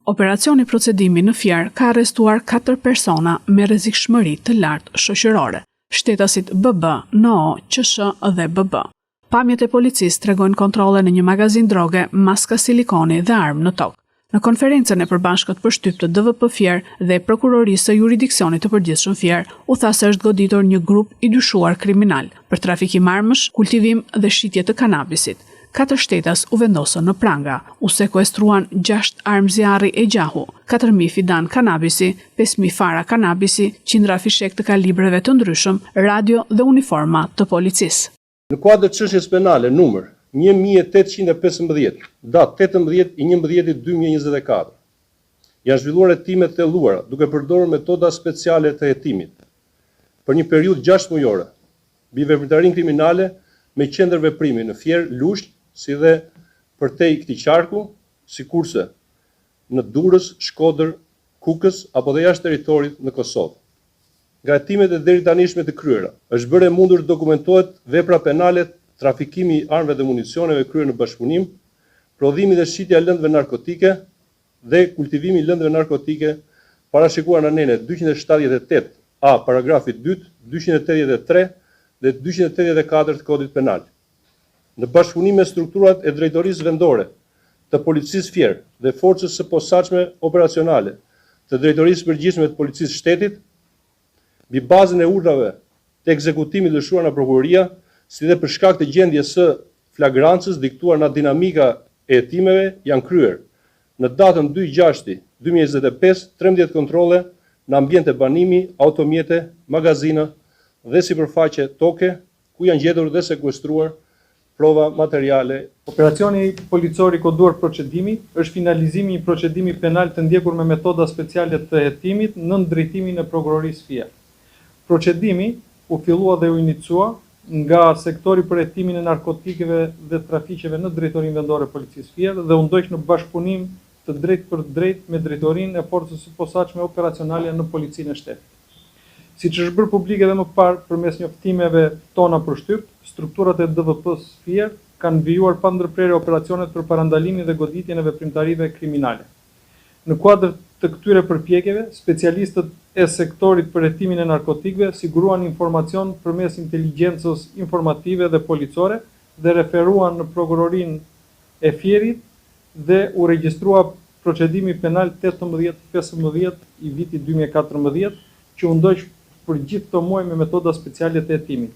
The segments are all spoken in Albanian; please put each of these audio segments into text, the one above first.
Operacioni Procedimi në Fier ka arrestuar 4 persona me rrezikshmëri të lartë shoqërore, shtetasit BB, NO, QSH dhe BB. Pamjet e policisë tregojnë kontrolle në një magazinë droge, maska silikoni dhe armë në tokë. Në konferencën e përbashkët për shtyp të DVP Fier dhe Prokurorisë së Juridiksionit të Përgjithshëm Fier, u tha se është goditur një grup i dyshuar kriminal për trafikim armësh, kultivim dhe shitje të kanabisit. Katër shtetas u vendosën në pranga, u sekuestruan gjashtë armë zjarri e gjahu, 4.000 fidanë kanabisi, 5.000 fara kanabisi, qindra fishekë të kalibreve të ndryshëm, radio dhe uniforma të policisë. Në kuadër të çështjes penale numër 1815, datë 18 i 11 2024, janë zhvilluar hetime të thelluara duke përdorur metoda speciale të hetimit për një periudhë 6 mujore mbi veprimtarinë kriminale me qendër veprimi në Fier, Lushnjë, si dhe përtej këtij qarku, sikurse në Durrës, Shkodër, Kukës apo dhe jashtë territorit në Kosovë. Nga hetimet e deritanishme të kryera, është bërë e mundur të dokumentohet vepra penale trafikimi i armëve dhe municioneve kryer në bashkëpunim, prodhimi dhe shitja e lëndëve narkotike dhe kultivimi i lëndëve narkotike parashikuar në nenet 278 a paragrafi 2, 283 dhe 284 të Kodit Penal. Në bashkëpunim me strukturat e Drejtorisë Vendore të Policisë Fier dhe Forcës së Posaçme Operacionale të Drejtorisë së Përgjithshme të Policisë Shtetit, mbi bazën e urdhrave të ekzekutimit lëshuar nga prokuroria, si dhe për shkak të gjendjes së flagrancës diktuar nga dinamika e hetimeve, janë kryer në datën 2.6.2025 13 kontrolle në ambiente banimi, automjete, magazina dhe sipërfaqe toke, ku janë gjetur dhe sekuestruar prova materiale. Operacioni policor i koduar Procedimi është finalizimi i një procedimi penal të ndjekur me metoda speciale të hetimit nën drejtimin e Prokurorisë Fier. Procedimi u fillua dhe u iniciua nga sektori për hetimin e narkotikëve dhe trafiqeve në Drejtorinë Vendore Policisë Fier dhe u ndoq në bashkëpunim të drejtpërdrejtë me Drejtorinë e Forcës së Posaçme Operacionale në Policinë e Shtetit. Siç është bërë publik edhe më parë përmes njoftimeve tona për shtyp, strukturat e DVP-së Fier kanë vijuar pa ndërprerje operacionet për parandalimin dhe goditjen e veprimtarive kriminale. Në kuadër të këtyre përpjekjeve, specialistët e sektorit për hetimin e narkotikëve siguruan informacion përmes inteligjencës informative dhe policore dhe referuan në Prokurorinë e Fierit dhe u regjistrua procedimi penal 1815 i vitit 2014, që u ndoq për gjithë këto muaj me metoda speciale të hetimit.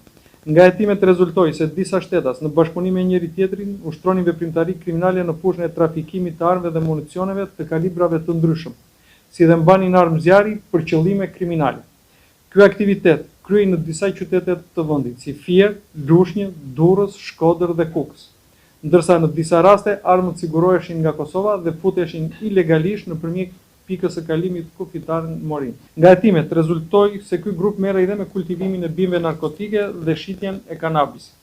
Nga hetimet rezultoi se disa shtetas, në bashkëpunim me njëri tjetrin, ushtronin veprimtari kriminale në fushën e trafikimit të armëve dhe municioneve të kalibrave të ndryshëm, si dhe mbanin armë zjarri për qëllime kriminale. Ky aktivitet kryhej në disa qytete të vendit, si Fier, Lushnjë, Durrës, Shkodër dhe Kukës. Ndërsa në disa raste armët siguroheshin nga Kosova dhe futeshin ilegalisht nëpërmjet pikës së kalimit kufitar në Morinë. Nga hetimet rezultoi se ky grup merrej dhe me kultivimin e bimëve narkotike dhe shitjen e kanabisit.